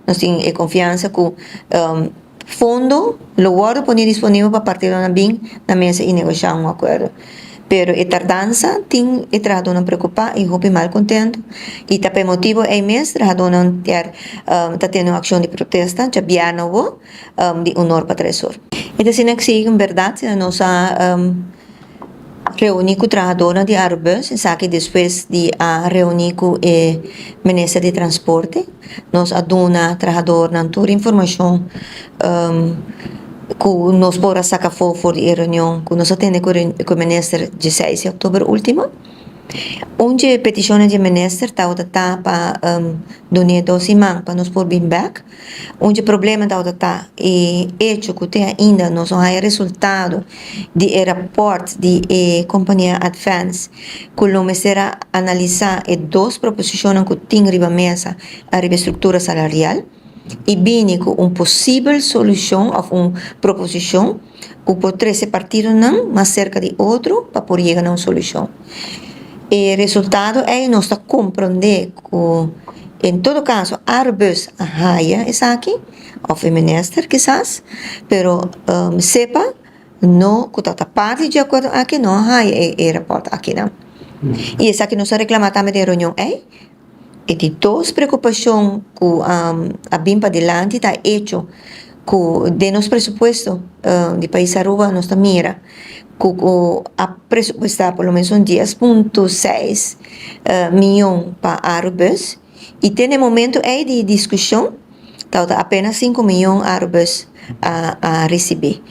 Nos tin e konfiansa ku fondo lo wòrdu pone disponibel pa partidonan bin na mesa i negoshá un akuerdo. Pero e tardansa tin e trahadónan preokupá i hopi mal kontentu i ta pa e motibu ei mes trahadónan kier ta tene un akshon di protesta djabièrnè awo di un or pa tres or. E ta asina ku en bèrdat nos a Reuní ku trahadónan di Arubus, esaki despues di a reuní ku e minister di transporte. Nos a duna trahadornan tur informashon ku nos por a saka afó for di e reunion ku nos a tene ku e minister dieseis di òktober último. Un dje petishonnan dje minister tabata ta pa dun'é dos siman pa nos por bin bèk. Un dje problema tabata ta e echo ku te ainda nos no haya resultado di e rapòrt di e kompania Advance ku lo mester a analisá e dos proposishonnan ku tin riba mesa ariba e struktura salarial i bini ku un posibel solushon òf un proposishon ku por trese partidonan mas serka di otro pa por yega na un solushon. E resultado ei nos ta komprondé ku en todo kaso Arubus a haya esaki òf e minister kisas, pero sepa no ku ta ta parti dje akuerdo aki no a haya e rapòrt akinan. I esaki nos a reklamá tambe den e reunion ei. E di dos preokupashon ku a bin padilanti ta e echo ku den nos presupuesto di pais Aruba nos ta mira ku a presupuesta por lo menos un 10.6 miyon pa Arubus i te na e momento ei di diskushon tabata apenas 5 miyon Arubus a risibí.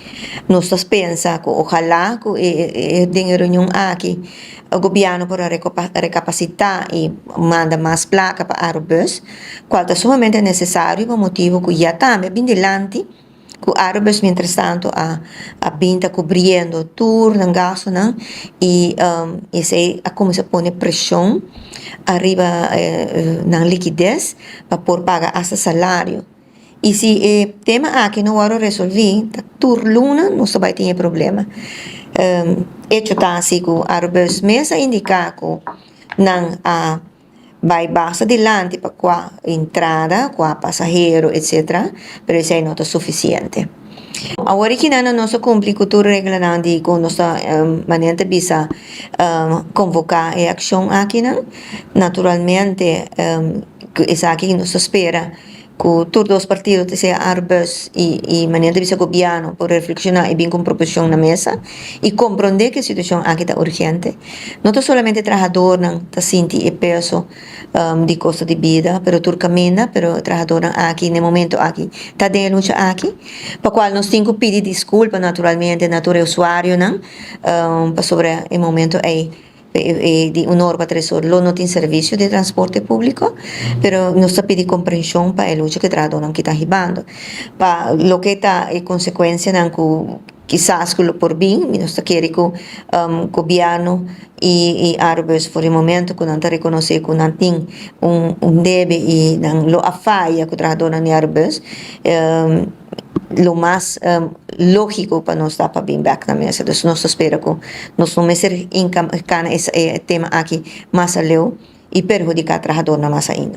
Nos ta pensa ku ojalá ku den e reunion aki gobièrnu por a rekapasitá i manda mas plaka pa Arubus, kual ta sumamente nesesario pa motibu ku ya tambe a bin dilanti ku Arubus mientrastantu a bin ta kubriendo tur nan gastunan i esei a kuminsá pone preshon ariba nan likides pa por paga asta salario. I si e tema aki no wòrdu resolví, ta tur luna nos ta bai tin e problema. Echo ta asi ku Arubus mes a indiká ku nan a bai basta dilanti pa kua entrada, kua pasahero etsetera, pero esei no ta sufisiente. Awor aki nan nos a kumpli ku tur reglanan di ku nos ta manera ta bisa konvoká e akshon akinan. Naturalmente ku esaki nos ta spera ku tur dos partido te sea Arbus i manera ta bisa gobièrnu por reflekshoná i bin ku un proposishon na mesa i komprondé ku e situashon aki ta urgente. No ta solamente trahadornan ta sinti e peso di kosto di bida pero tur kaminda pero trahadornan aki na e momento aki ta den e lucha aki pa kual nos tin ku pidi diskulpa naturalmente na tur e usuarionan pasobra e momento ei Di un or pa tres or lo no tin servisio di transporte públiko, pero nos ta pidi komprenshon pa e lucha ku e trahadónan ki ta hibando. Pa loke ta e konsekuensianan ku kisas ku lo por bin, nos ta kere ku gobièrnu i Arubus for di momento ku nan ta rekonosé ku nan tin un debe i nan lo a faya ku trahadónan di Arubus, Lo mas lógiko pa nos ta pa bin bèk na mesa. Dus nos ta spera ku nos no mester hinka kana e tema aki mas aleu i perhudiká trahadornan mas ainda.